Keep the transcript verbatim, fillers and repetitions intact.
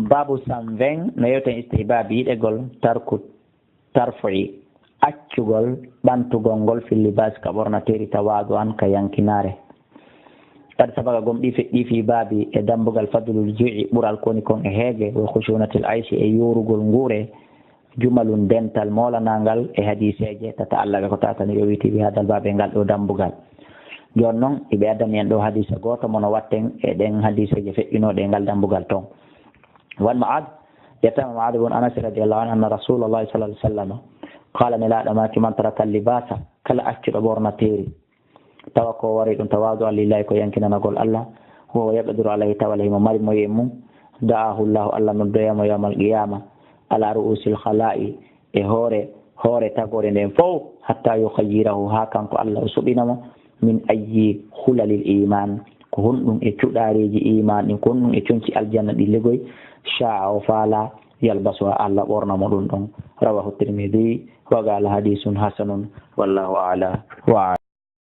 Babu cent vingt no yewten istihbaabi yiɗegol tarku tarfu'i, accugol ɓantugol ngol fil libaas ka ɓornateeri, tawaadu an ka yankinaare. Kadi sabaka gom ɗi feɗɗi fii baabi e dambugal fadlul ju'i, ɓural koni kon e heege, wa khushunatil ayshi, e yoorugol nguure, jumalun dental moolanangal e hadiiseeje tata Allah ɓe ko tatani ɓe witi bi hadal baabe ngal ɗo dambugal. Jooni non, iɓe addani en ɗo hadiisa gooto mo no watten e ɗen hadiiseeje feɗɗinooɗe e ngal dambugal ton. Wan Mu'ad, yettama Mu'ad ibn Anas radiyallahu anhu, anna Rasulullahi sallallahu alaihi wasallam qala, nelaaɗo maaki, man taraka libasa, kala accuɗo ɓornateeri, tawa ko wari ɗum tawadu lillahi, ko yankinanagol Allah, huwa yaqdiru alayhi, tawa himo mari moyen mum, da'ahu Allahu, Allah noddoya mo yawmal qiyama, ala ru'usil khala'i, e hoore, hoore tagore nden fow, hatta yukhayyirahu, ha kanko Allah o suɓina mo, min ayyi khulalil iman, ko honɗum e cuɗareeji iman ɗin, ko honɗum e conci aljanna ɗin legoy, sha'a, o faala, yalbasuha, Allah ɓorna mo ɗum ɗon. Rawahu Tirmidhi, wa qala hadithun hasanun, wallahu a'la wa a'lam.